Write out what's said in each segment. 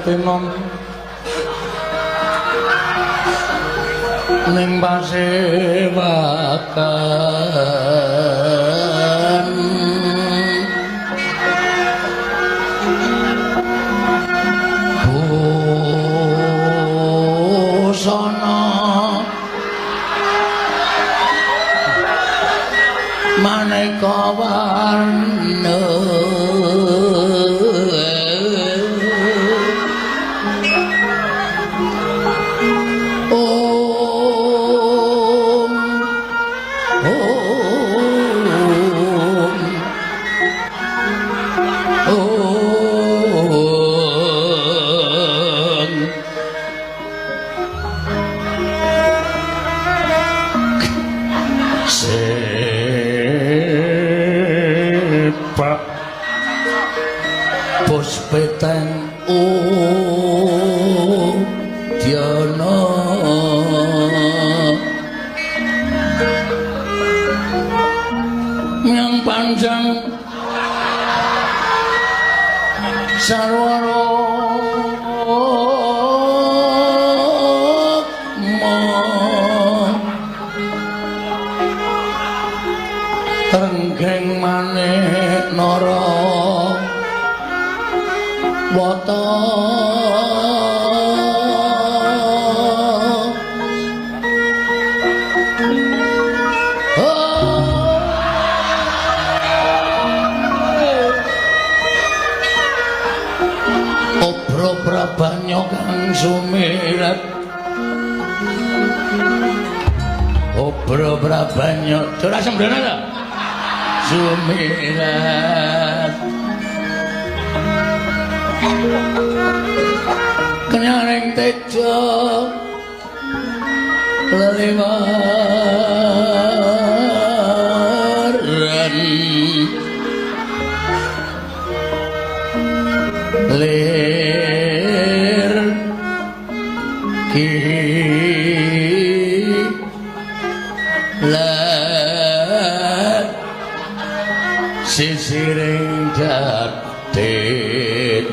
Tenon ning pasewakan. Busana maneka warna Om Om Om Sepak Puspeteng Udyana Yang panjang sarwara Renggeng manik nara wata Obro prabanyo kang sumirat Obro prabanyo ora sembrono ta sumirat Kenyaring tejo leliwaran lir kilat sisiring dadet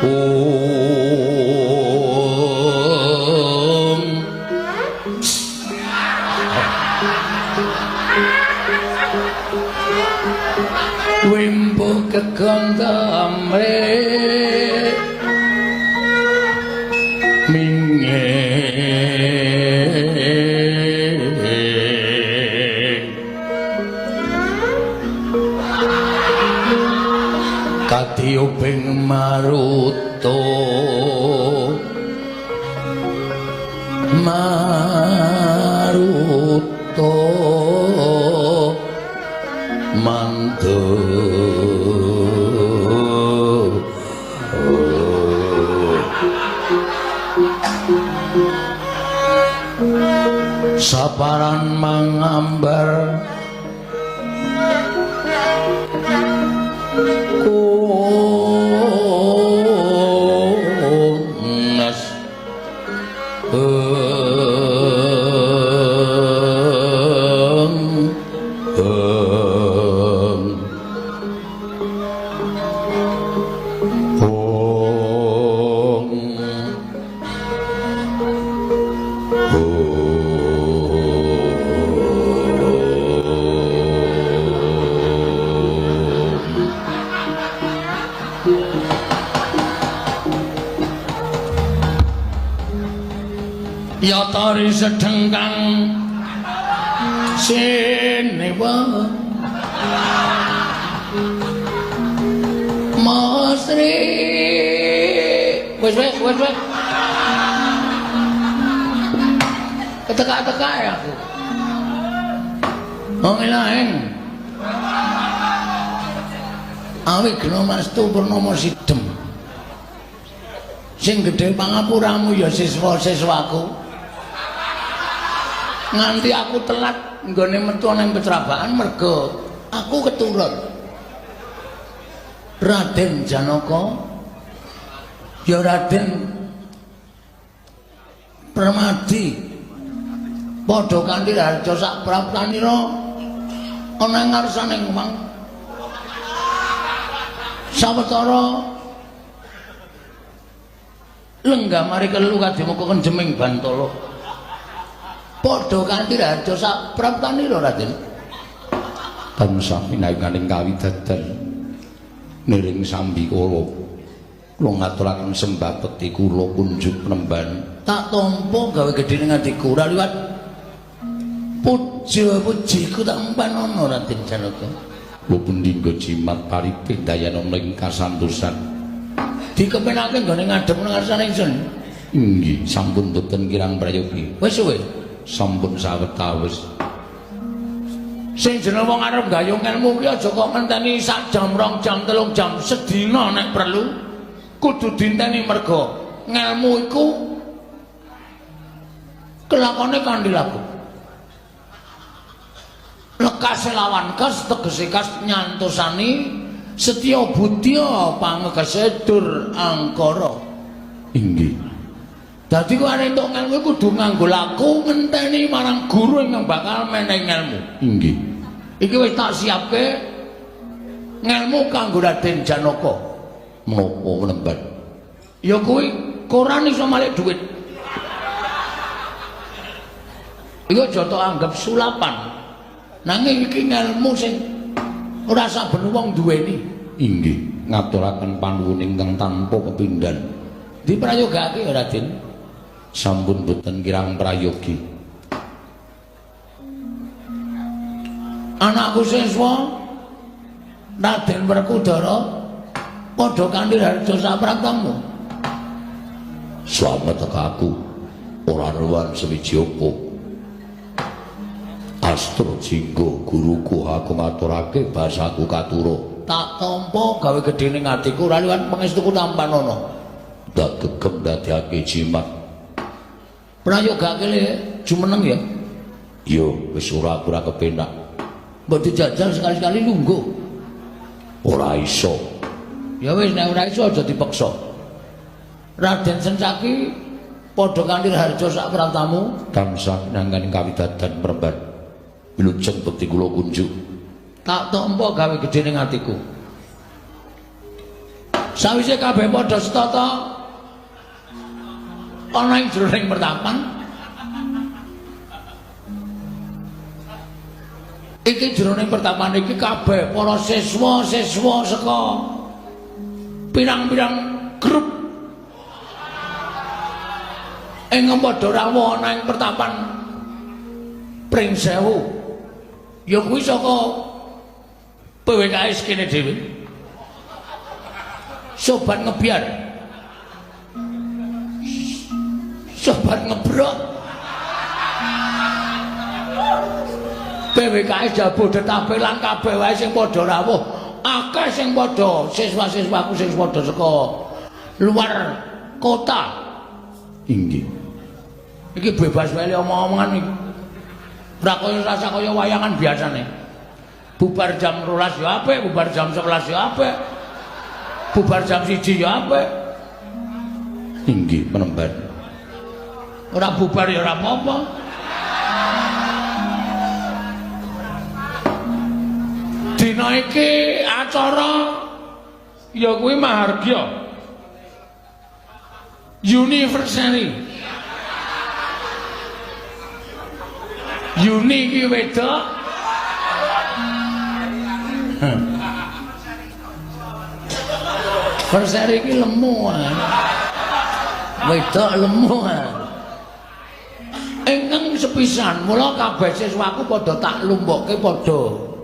Om Wimbo kegondame minging kadiyuping maruta maruta mantu saparan mangambar kunas eng eng ong Yatari sedengkang sinewa Masri wis wis wis wis keteka-teka ya aku. Wong ilahen Awigna Mastu Purnama Sidem sing gedhe pangapuramu ya siswa-siswaku. Nganti aku telat nggone metu nang Petrabaan mergo aku keturun Raden Janaka ya Raden Permadi padha kanthi harja sak praptanira ana ing ngarsaning omah sawetara Lenggah mari kelu kadhemuka kenjeming bantala. Padha kanthi raharja sak praptanira Raden. Tansah minangkaning kawidadan niring sambikala. Kula ngaturaken sembah bekti kula kunjuk penemban. Tak tampa gawe gedhe ning atiku ora liwat puja pujiku tak empan ana Raden Janaka. Kula pundi nggo jimat paripih dayanana ing kasantosan. Dikepenake nggone ngadhep nang ngarsane ingsun. Inggih, sampun boten kirang prayogi. Wis suwe. Sampun sawetawis. Sing jeneng wong arep gayung ilmu ki aja kok ngenteni sak jam, rong jam, telung jam, sedina nek perlu kudu dinteni merga ngelmu iku kelakone kanthi laku. Lekase lawan kas tegese kas nyantosani setya budya pangekese dur angkara. Inggih. Dadi kok arep entuk ngelmu kudu nganggo laku ngenteni marang guru ingkang bakal menehi ngelmu. Inggih. Iki wis tak siapke ngelmu kanggo Raden Janaka. Menapa penemban? Ya kuwi koran iso malik dhuwit. Iku aja tok anggap sulapan. Nanging iki ngelmu sing ora saben wong duweni. Inggih, ngaturaken panuwun ingkang tanpa pepindhan. Diprayogake ya Raden. Sampun boten kirang prayogi. Anakku siswa Raden Werkudara padha kanthi harja sapraptamu. Slamet aku ora ruwan sewiji apa. Astra jinggo guruku aku ngaturake basaku katura. Tak tampa gawe gedhe ning atiku ora liwat pangestuku tampanana. Tak gegem dadekake jimat. Prayogake le jumeneng ya. Yo wis ora aku ora kepenak. Mbok dijajal sekali-sekali lungguh. Ora iso. Ya wis nek ora iso aja dipeksa. Raden Sencaki padha kanthi harja sak praptamu. Tansah nangani kawidadan mremban. Wilujeng bekti kula kunjuk. Tak tampa gawe gedhe ning atiku. Sawise kabeh padha setata ana ing jroning pertapan. Iki jroning pertapan iki kabeh para siswa-siswa saka pirang-pirang grup ing padha rawuh ana ing pertapan Pringsewu. Ya kuwi saka PWKS kene dhewe. Sobat ngebiar. Sobat ngebrok. PWKS Jabodetabek lan kabeh wae sing padha rawuh, akeh sing padha siswa-siswaku sing padha saka luar kota. Inggih. Iki bebas wae omong-omongan iki. Ora kaya rasa kaya wayangan biasane. Bubar jam 12 ya apik, bubar jam 11 ya apik. Bubar jam 1 ya apik. Inggih penemban. Ora bubar ya ora apa-apa. Dina iki acara ya kuwi Mahargya University. Yuni iki wedok. Verseri iki lemu. Wedok lemu. Ingkang sepisan mula kabeh siswaku padha tak lumbokke padha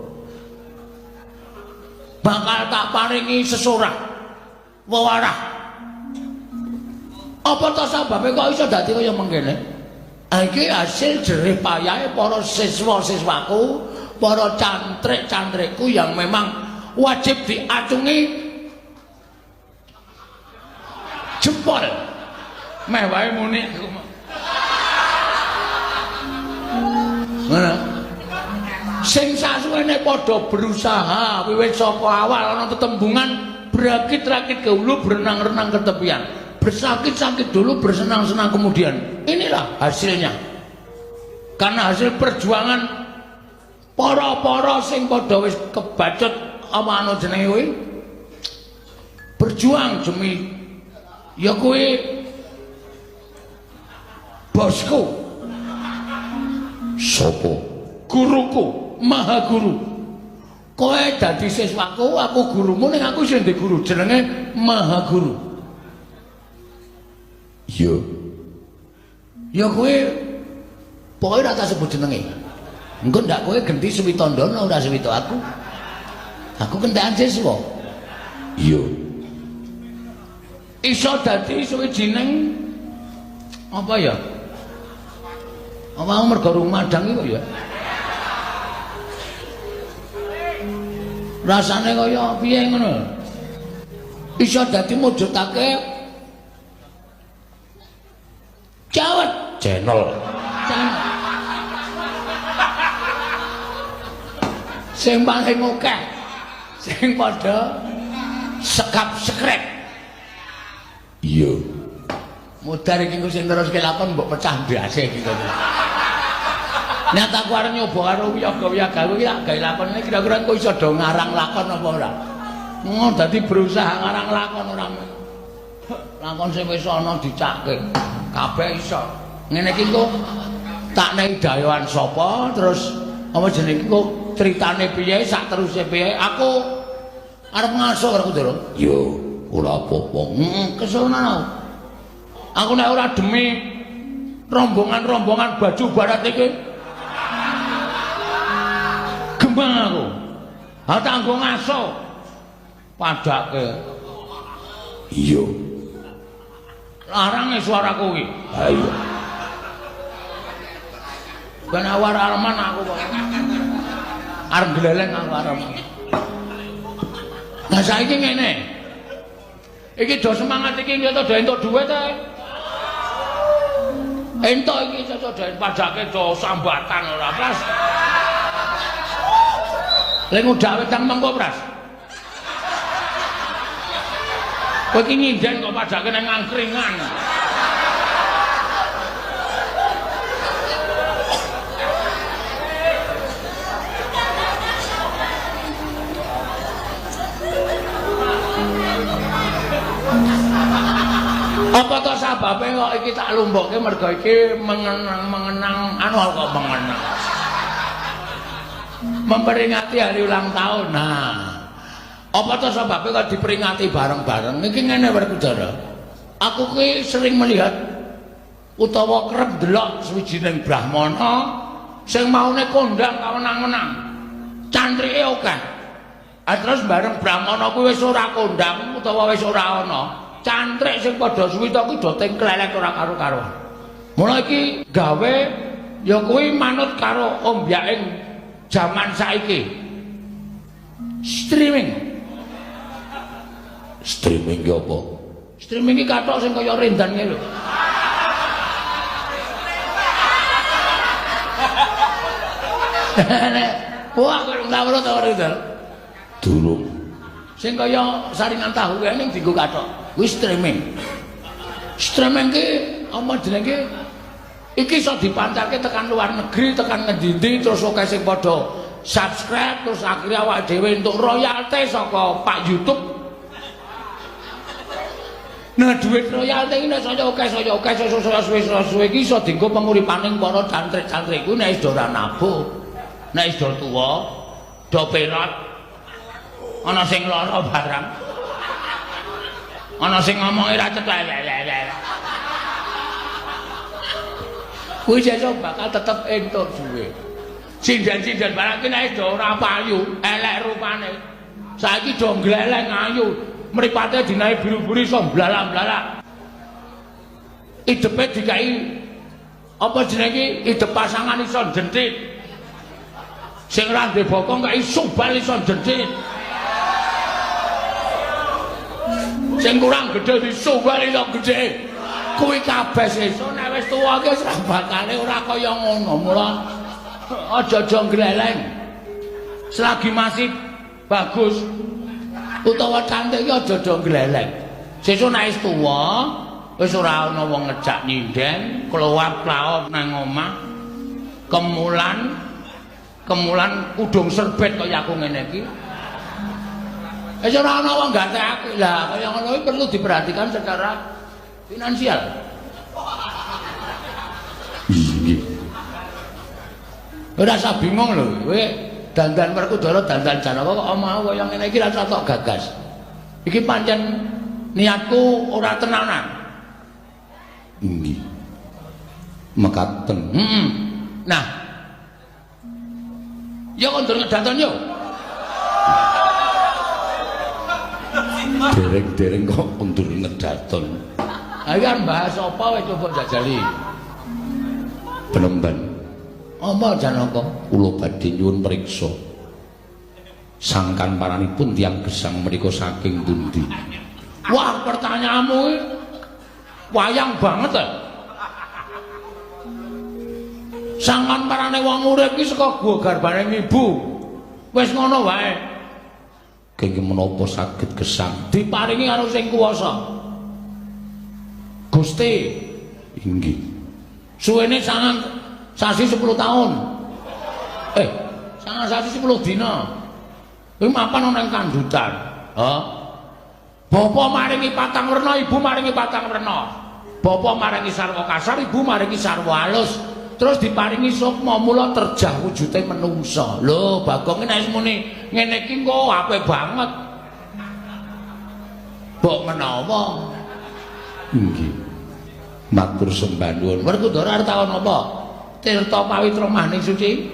bakal tak paringi sesorah wewarah. Apa ta sababe kok iso dadi kaya mengkene? Iki hasil jerih payahe para siswa-siswaku, para cantrik-cantrikku yang memang wajib diacungi jempol. Meh wae muni aku. Ngono. Sing sasuwene padha berusaha wiwit saka awal ana tetembungan berakit-rakit ke hulu, berenang-renang ke tepian. Bersakit-sakit dulu, bersenang-senang kemudian. Inilah hasilnya. Karena hasil perjuangan para-para sing padha wis kebacut apa anu jenenge kuwi berjuang demi ya kuwi Bosku. Sopo? Guruku, Maha Guru. Kowe dadi siswaku, aku gurumu, ning aku sing ndek guru jenenge Maha Guru. Iya. Ya kowe pokoke ora tak sebut jenenge. Engko ndak kowe genti Switandana ora Swita aku. Aku kentekan siswa. Iya. Iso dadi suwijining apa ya? Apa mergo rumadang iki kok ya? Rasane kaya piye ngono. Iso dadi mujudake cawet channel. Channel. Sing paling akeh sing padha sekap sekrep. Iya. Mudar iki sing neruske lakon mbok pecah ndase iki kok. Nek aku arep nyoba karo wiyaga-wiyaga kuwi tak gawe lakon iki kira-kira engko iso do ngarang lakon apa ora? Ngono dadi berusaha ngarang lakon ora. Lakon sing wis ana dicake. Kabeh iso. Ngene iki engko tak nei dayoan sapa terus apa jenenge engko critane piye sak teruse piye aku arep ngaso karo Kudara. Yo, ora apa-apa. Heeh, kesunan aku. Aku nek ora demi rombongan-rombongan baju barat iki gembang aku. Ha tak nggo ngaso. Padake. Iya. Larange suaraku iki. Ha iya. Ben awar arman aku kok. Arep gleleng aku arep. Lah saiki ngene. Iki do semangat iki ngerti do entuk dhuwit ta. Entuk iki iso do pajake do sambatan ora, Pras. Lek ngudak wedang mengko, Pras. Kowe iki nyinden kok pajake nang angkringan. Apa to sababe kok iki tak lumbokke mergo iki mengenang anu kok mengenang. Memperingati hari ulang tahun. Nah, apa to sababe kok diperingati bareng-bareng? Iki ngene Werkudara. Aku ki sering melihat utawa kerep ndelok suwijining brahmana sing maune kondang kawenang-wenang. Cantrike akeh. Ah terus bareng brahmana kuwi wis ora kondang utawa wis ora ana. Cantrik sing padha suwita kuwi do tengklelek ora karo-karuan. Mula iki gawe ya kuwi manut karo ombyaking jaman saiki. Streaming. Streaming ki apa? Streaming ki kathok sing kaya rendan ngene lho. Wah, kok ora weruh ta rendan. Durung. Sing kaya saringan tahu kae ning dienggo kathok. Kuwi streaming. Streaming ki apa jenenge? Iki iso dipancarke tekan luar negeri, tekan ngendi-endi terus akeh sing padha subscribe terus akhirnya awake dhewe entuk royalti saka Pak YouTube. Nah, duit royalti iki nek saya akeh, saya suwe-suwe iki iso dienggo penguripaning para cantrik-cantrik kuwi nek wis ora nabuh. Nek wis do tuwa, do perot. Ana sing lara barang. Ana sing ngomongi ra cetha. Kuwi sesuk bakal tetep entuk duwe. Sinden-sinden barang ki nek do ora payu, elek rupane. Saiki do gleleng ayu, mripate dinae biru-biru iso mblalak-mblalak. Idepe dikai apa jenenge iki? Idep pasangan iso jentit. Sing ora ndek bokong kai subal iso jentit. Sing kurang gedhe disuwel iso gedhe. Kuwi kabeh sesuk nek wis tuwa ki wis ora bakale ora kaya ngono. Mula aja-aja gleleng. Selagi masih bagus utawa cantik ki aja-aja gleleng. Sesuk nek wis tuwa wis ora ana wong ngejak nyinden, klowap-klawop nang omah, kemulan kudung serbet kaya aku ngene iki. Wis ora ana wong gatekake. Lah kaya ngono iki perlu diperhatikan secara finansial. Ora usah bingung lho, kowe dandan Werkudara, dandan Janaka kok omahmu kaya ngene iki rasa tok gagas. Iki pancen niatku ora tenanan. Inggih. Mekaten. Heeh. Nah. Ya kondur ngedaton yo. Dereng-dereng kok kondur ngedaton. Ayo kan bahas apa wae coba jajali. Penemban. Apa Janaka? Kula badhe nyuwun priksa. Sangkan paranipun tiyang gesang menika saking pundi? Wah, pertanyaanmu wayang banget ta. Sangkan parane wong urip iki saka gua garbane ibu. Wis ngono wae. Kenging menapa saged gesang? Diparingi karo sing kuwasa. Gusti. Inggih. Suwene 9 sasi 10 tahun. 9 sasi 10 dina. Kuwi mapan ana ing kandutan. Ha? Bapa maringi patang werna, ibu maringi patang werna. Bapa maringi sarwa kasar, ibu maringi sarwa halus. Terus diparingi sukma mula terjah wujude menungsa. Lho, Bagong nek muni ngene iki engko apik banget. Mbok menawa. Inggih. Matur sembah nuwun. Werkudara arep takon apa? Tirta Pawitra Mahaning Suci.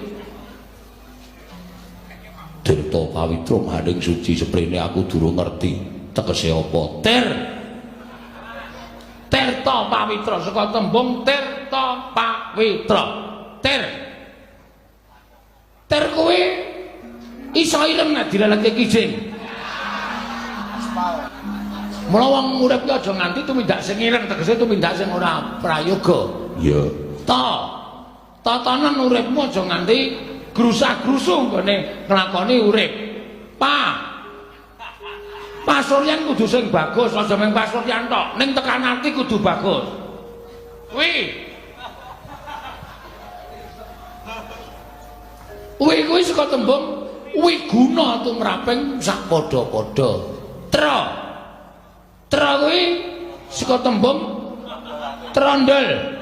Tirta Pawitra Mahaning Suci seprene aku durung ngerti tegese apa. Tir. Tirta Pawitra saka tembung Tirta Pawitra. Tir. Tir kuwi iso ireng nek dileleke kijing. Mula wong urip ki aja nganti tumindak sing ireng, tegese tumindak sing ora prayoga. Iya. Ta. Tatanan uripmu aja nganti grusah-grusuh nggone nglakoni urip. Pa. Pasuryan kudu sing bagus, aja mung pasuryan tok, ning tekan ati kudu bagus. Kuwi. Kuwi kuwi saka tembung wiguna tumraping sak padha-padha. Tra. Tra kuwi saka tembung trondol.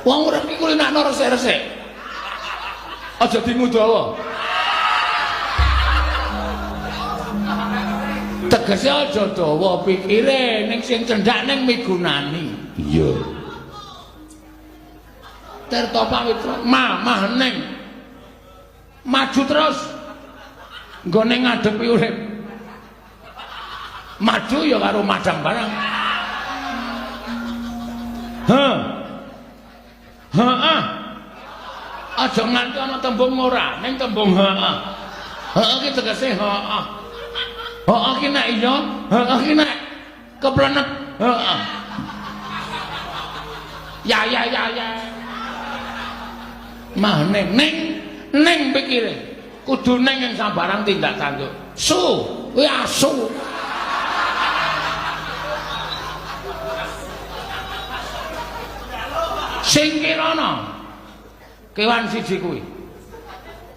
Wong urip iki kulinakno resik-resik. Aja dingudawa. Tegese aja dawa pikire ning sing cendhak ning migunani. Iya. Tirta Pawitra mamah ning maju terus nggone ngadepi urip. Maju ya karo madang barang. Heh. Heeh. Aja nganti ana tembung ora, ning tembung heeh. Heeh ki tegese heeh. Heeh ki nek iya, heeh ki nek keplenet, heeh. Ya ya ya ya. Mah ning ning ning pikire. Kudu ning ing sambarang tindak tanduk. Su, kuwi asu. Singkirana kewan siji kuwi.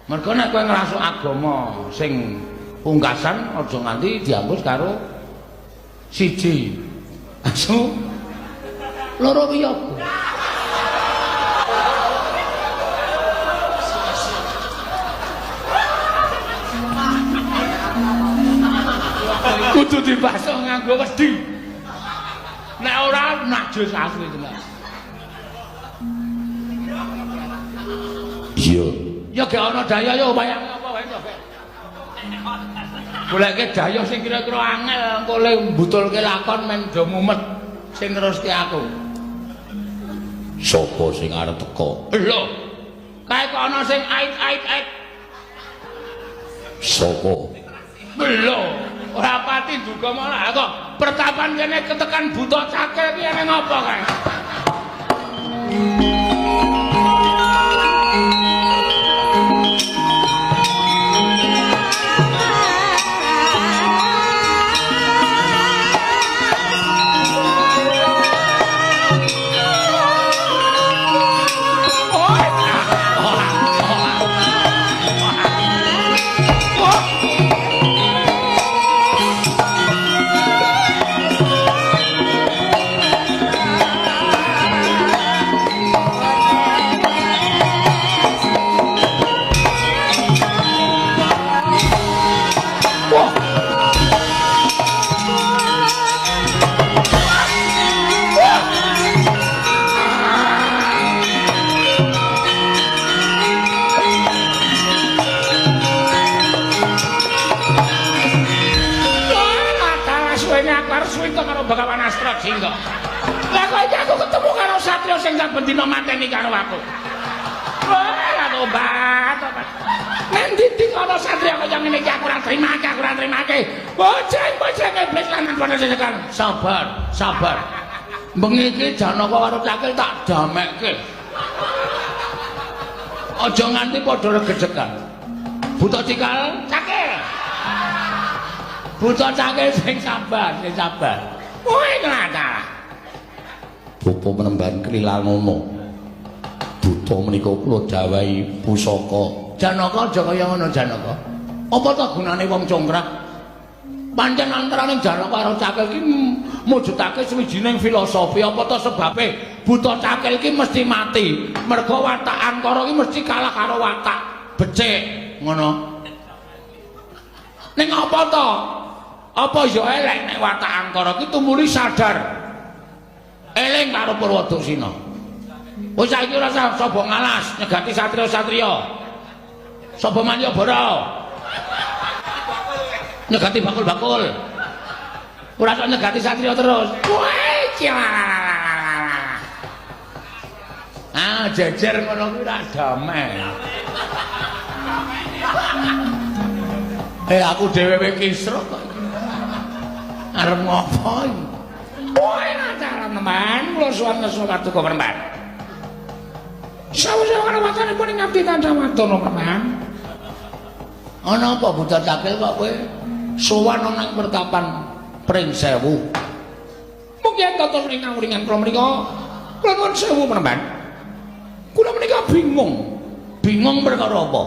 Mergo nek kowe ngrasuk agama sing pungkasan aja nganti diambus karo siji asu loro wiyaga. Kudu dibasuh nganggo wedi. Nek ora najis asli tenan. Iya. Ya gek ana daya ya wayange apa wae to, Gek. Goleke daya sing kira-kira angel engko le mbutulke lakon men do mumet sing neruske aku. Sopo sing arep teko? Lho. Kae kok ana sing ait-ait-ait. Sopo? Lho, ora pati duga malah kok pertapan kene ketekan buta cakil iki ene ngopo kae? Aswita karo Begawan Astra Jingga. Lah kok iki aku ketemu karo satriya sing saben dina mateni karo aku. Wah, tobat, tobat. Nang ndi ana satriya kaya ngene iki aku ora trimake, aku ora trimake. Boceng, boceng iblis lanang padha sesekan. Sabar, sabar. Bengi iki Janaka karo Cakil tak damekke. Aja nganti padha regejekan. Buta Cikal, Cakil. Buta Cakil sing sabar, sing sabar. Kowe nglantah. Bapa menemban klilanana. Buta menika kula dawahi pusaka. Janaka aja kaya ngono Janaka. Apa ta gunane wong congkrah? Pancen antaraning Janaka karo Cakil iki mujudake sawijining filosofi. Apa ta sebabe Buta Cakil iki mesti mati? Mergo watak angkara iki mesti kalah karo watak becik, ngono. Ning apa ta? Apa ya elek nek watak angkara iki tumuli sadar eling karo Purwaduksina. Wis saiki ora usah saba ngalas nyegati satriya-satriya. Saba Manyabara. Nyegati bakul-bakul. Ora sok nyegati satriya terus. Wah, cilalalala. Ah, jejer ngono kuwi ora damai. Aku dhewe kisruh kok. Arep ngopo iki? Wah, acara neman kula suwun ngesu paduka peremban. Sawu-sawu karo watanipun ing abdi tansah wadana peremban. Ana apa Buta Cakil kok kowe sowan ana ing pertapan Pring Sewu? Mugi tata ing kawringan kula menika kula nuwun sewu peremban. Kula menika bingung. Bingung perkara apa?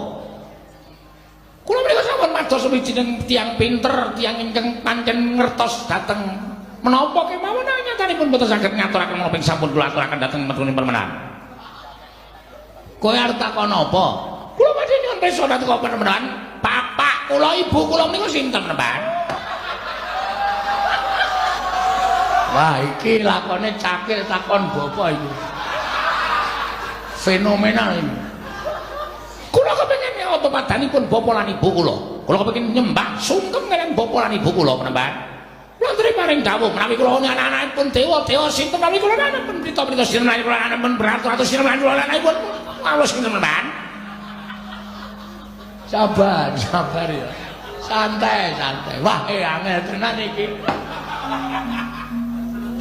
Kula menika sampun pados sawijining tiyang pinter, tiyang ingkang pancen ngertos dhateng menapa kemawon nyatanipun boten saged ngaturaken menapa ing sampun kula aturaken dhateng metunipun permenan. Kowe arep takon apa? Kula badhe nyuwun pirsa dhateng permenan. Bapak kula, ibu kula menika sinten, Permenan? Wah, iki lakone Cakil takon bapa iki. Fenomenal ini. Kula kepengin apa padanipun bapa lan ibu kula. Kula kepengin nyembah sungkem kaliyan bapa lan ibu kula, Permenan. Kula aturi paring dawuh menawi kula anak-anakipun dewa-dewa sinten menawi kula anakipun prita-prita sinten menawi kula anakipun beratus-ratus sinten menawi kula anakipun awus sinten Permenan. Sabar, sabar ya. Santai, santai. Wah, angel tenan iki.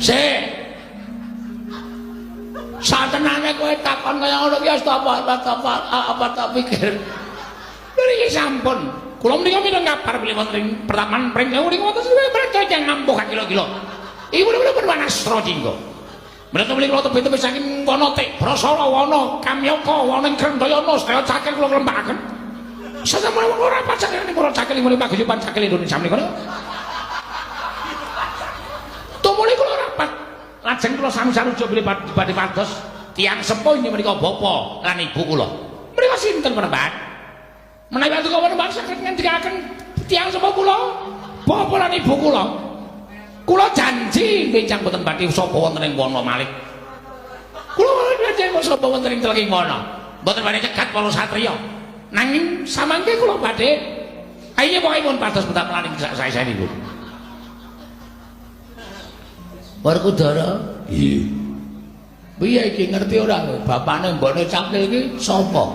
Sik. Satenane kowe takon kaya ngono ki wis apa tak pikir. Lha iki sampun. Kula menika mireng kabar bilih wonten ing pertapan Pring Sewu niku wonten mereka ingkang mampu kakila-kila. Ibu menika Purwanastra Jingga. Menika menika kula tebih-tebih saking wana Tik Brasara, wana Kamyaka, wana ing Krendayana sedaya cakil kula klembakaken. Sasampunipun kula rapat cakil para cakil ing paguyuban cakil Indonesia menika. Tumuli kula rapat lajeng kula sami sarujuk bilih badhe pados tiyang sepuh inggih menika bapa lan ibu kula. Menika sinten Peremban? Menawi paduka Peremban saged ngendikaken tiyang sepuh kula, bapa lan ibu kula. Kula janji benjang boten badhe sapa wonten ing wana malih. Kula janji sapa wonten ing tleking wana. Boten badhe cegat para satriya. Nanging samangke kula badhe ayo pokokipun pados betap lan ing sae-saenipun. Werkudara, Nggih. Piye iki ngerti ora kowe? Bapane mbokne Cakil iki sapa?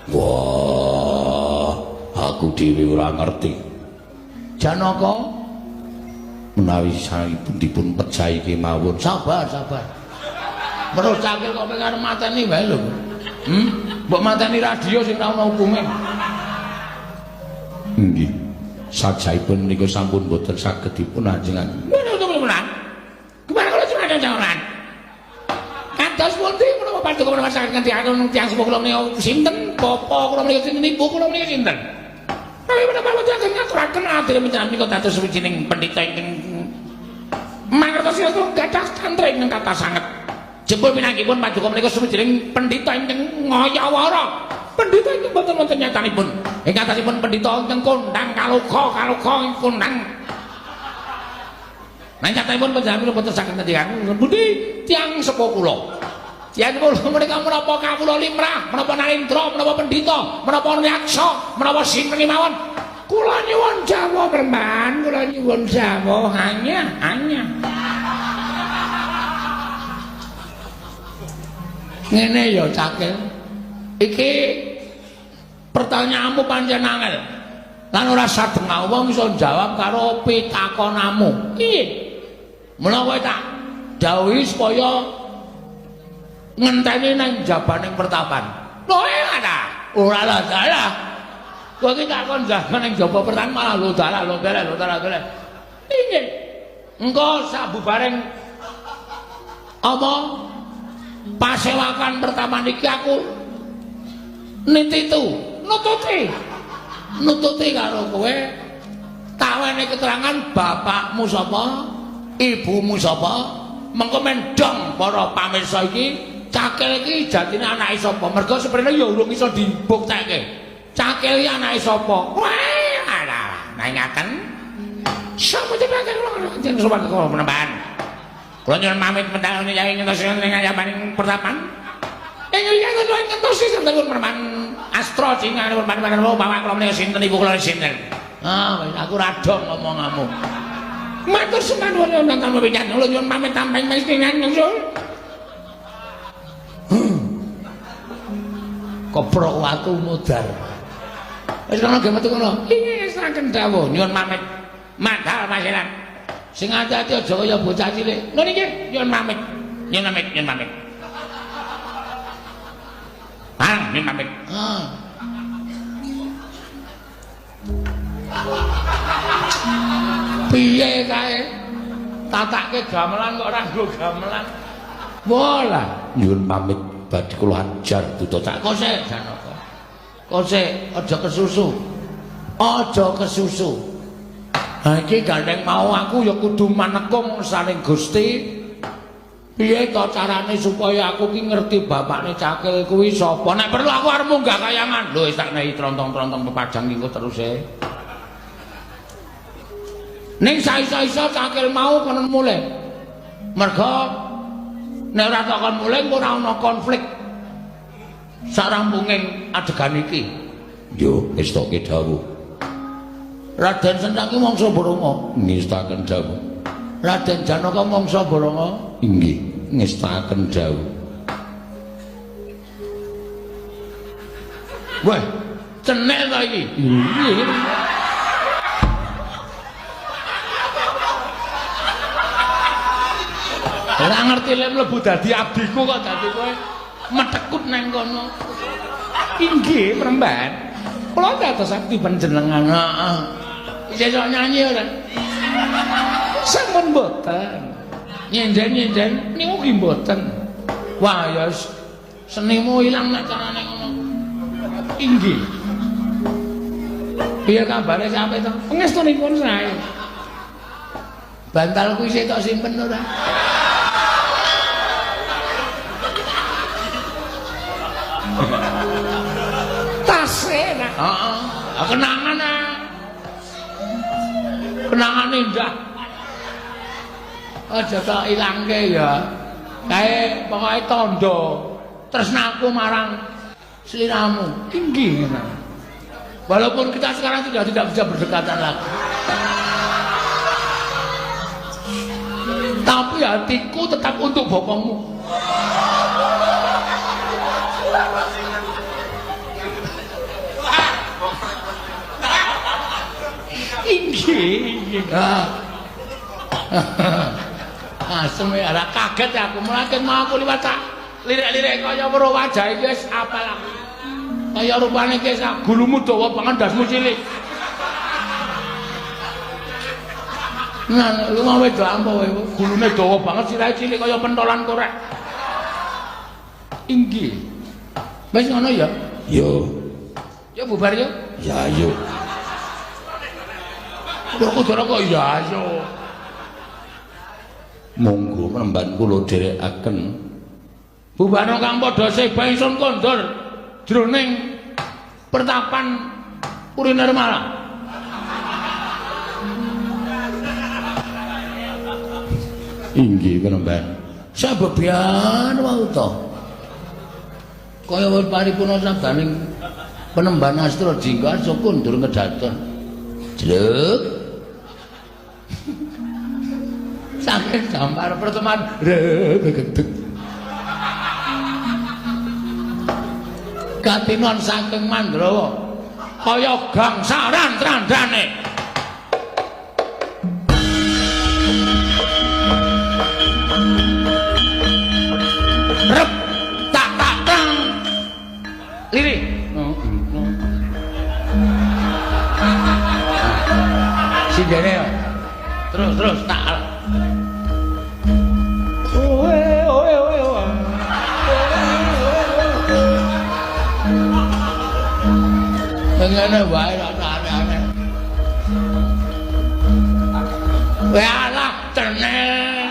Wah, aku dhewe ora ngerti. Janaka menawi saipun dipun pejahi kemawon. Sabar, sabar. Terus Cakil kok pengen mateni wae lho. Mbok mateni radio sing ora ono hukume. Nggih. Sajaipun menika sampun boten saged dipun ajengan. Gimana kalau cuma ada jalan? Kados pundi menapa paduka menapa saged ngendikaken tiyang sepuh kula menika sinten, bapa kula menika sinten, ibu kula menika sinten? Menawi menapa boten saged ngaturaken adire panjenengan menika dados sawijining pendhita ingkang mangertos gadah tantra ingkang kathah sanget. Jebul pinanggihipun paduka menika sawijining pendhita ingkang ngayawara. Pendhita ingkang boten wonten nyatanipun. Ing atasipun pendhita ingkang kondhang kaloka, kaloka ing kondhang. Nang nyatanipun panjenengan boten saged ngendikaken pundi tiyang sepuh kula. Tiyang kula menika menapa kawula limrah, menapa narendra, menapa pendhita, menapa yaksa, menapa sinten kemawon. Kula nyuwun jawah Peremban, kula nyuwun jawah hanya hanya. Ngene ya Cakil. Iki pertanyaanmu pancen angel. Lan ora sadengah wong iso jawab karo pitakonamu. Piye? Mula kowe tak dawuhi supaya ngenteni nang jabaning pertapan. Lho ora. Ora lah salah. Kowe iki tak kon jaga nang jaba pertapan malah lho dalah lho dalah lho dalah dalah. Piye? Engko sabubareng apa pasewakan pertapan iki aku nititu nututi nututi karo kowe tak wenehi keterangan bapakmu sapa ibumu sapa mengko mendong para pamirsa iki Cakil iki jatine anake sapa mergo seprene ya urung iso dibuktekke Cakil iki anake sapa wah alah ngaten sapa jenenge kula jeneng sowan kula penemban kula nyuwun pamit medal yai ngentos ing ayabaning pertapan ing yen ngentos sinten penemban Astra cingane penemban bapak kula menika sinten ibu kula sinten ah wis aku ra dong ngomongamu matur sembah nuwun nonton pisan kula nyuwun pamit tamping mestingan nyusul koprok watu mudar wis kono ge metu kono iki saken dawuh nyuwun pamit madal masilan sing ati-ati aja kaya bocah cilik lho niki nyuwun pamit nyuwun pamit nyuwun pamit ah nyuwun pamit ah piye kae tatake gamelan kok ora nggo gamelan walah nyuwun pamit badhe kula ajar duta cak kose Janaka kose aja kesusu aja kesusu. Ha iki gandeng mau aku ya kudu manekung saling Gusti. Piye to carane supaya aku ki ngerti bapakne Cakil kuwi sapa? Nek perlu aku arep munggah kayangan. Lho wis tak nehi trontong-trontong pepadang iku terus e. Ning saiso-iso Cakil mau kono mulih. Mergo nek ora tak kon mulih ora ana konflik sarampunging adegan iki. Yo ngestoke dawuh. Raden Sentaki mangsa Baronga ngestaken dawuh. Raden Janaka mangsa Baronga inggih ngestaken dawuh. Wah, cenel ta iki? Inggih. Ora ngerti lek mlebu dadi abdiku kok dadi kowe metekut nang kono. Inggih, Premban. Kula dados abdi panjenengan. Heeh. Isih sok nyanyi ora? Sampun mboten. Nyinden-nyinden niku nggih mboten. Wah, ya senimu ilang nek carane ngono. Inggih. Piye kabare sampe to? Pangestunipun sae. Bantalku isih tok simpen ora? Tase nak. Heeh. Kenangan ah. Kenangan indah. Aja tak ilangke ya. Kae pokoke tandha tresnaku marang sliramu. Inggih ngono. Walaupun kita sekarang sudah tidak bisa berdekatan lagi. Tapi hatiku tetap untuk bokongmu. Inggih, inggih. Asem ya, ora kaget aku mulane mau aku liwat tak lirik-lirik kaya weruh wajah iki wis apal aku. Kaya rupane iki wis gulumu dawa banget ndasmu cilik. Nah, lu mau wedok apa kowe? Gulune dawa banget sirahe cilik kaya pentolan korek. Inggih. Wis ngono ya? Yo. Ya bubar yo. Ya yo. Lho kok kok ya ayo. Monggo penemban kula dherekaken. Bubarno kang padha seba ingsun kondur jroning pertapan Puri Nirmala. Inggih penemban. Sabebian wau to. Kaya wis paripurna sabdaning penemban Astra Jingga aja kondur kedaton. Jruk. Saking dampar pertemuan gendeng. Katinon saking Mandrawa kaya gangsaran trandane. Rep tak tak tang. Lirih. Sindene. Terus terus tak. Oe oe oe oe. Ngene wae ora aneh-aneh. Wae alah tenel.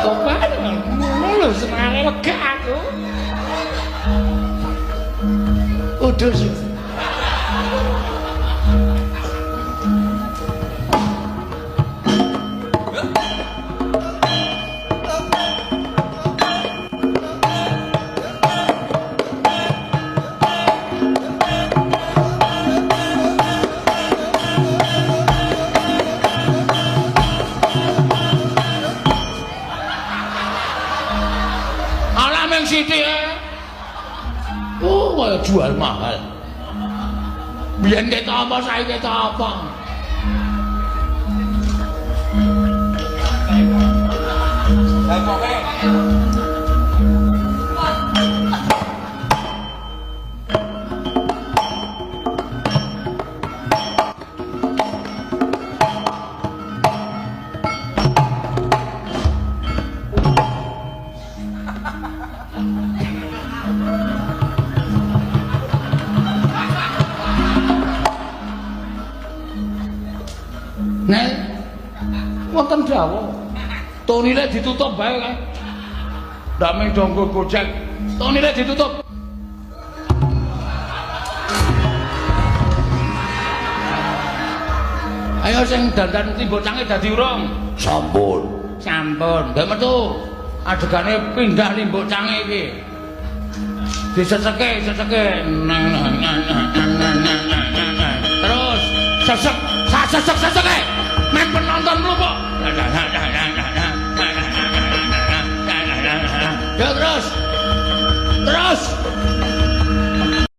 Kok ngono lho senengane wegah aku. Udah sih. Jual mahal. Biyen ketok apa saiki ketok apa? Nek wonten dawuh tonile ditutup bae kae. Ndak mung donggo gojek, tonile ditutup. Ayo sing dandan timbo cange dadi urung? Sampun. Sampun. Mbak metu. Adegane pindah limbuk cange iki. Diseseke, seseke. Terus sesek, sesek, seseke. Men penonton mlupuk. Ya terus. Terus.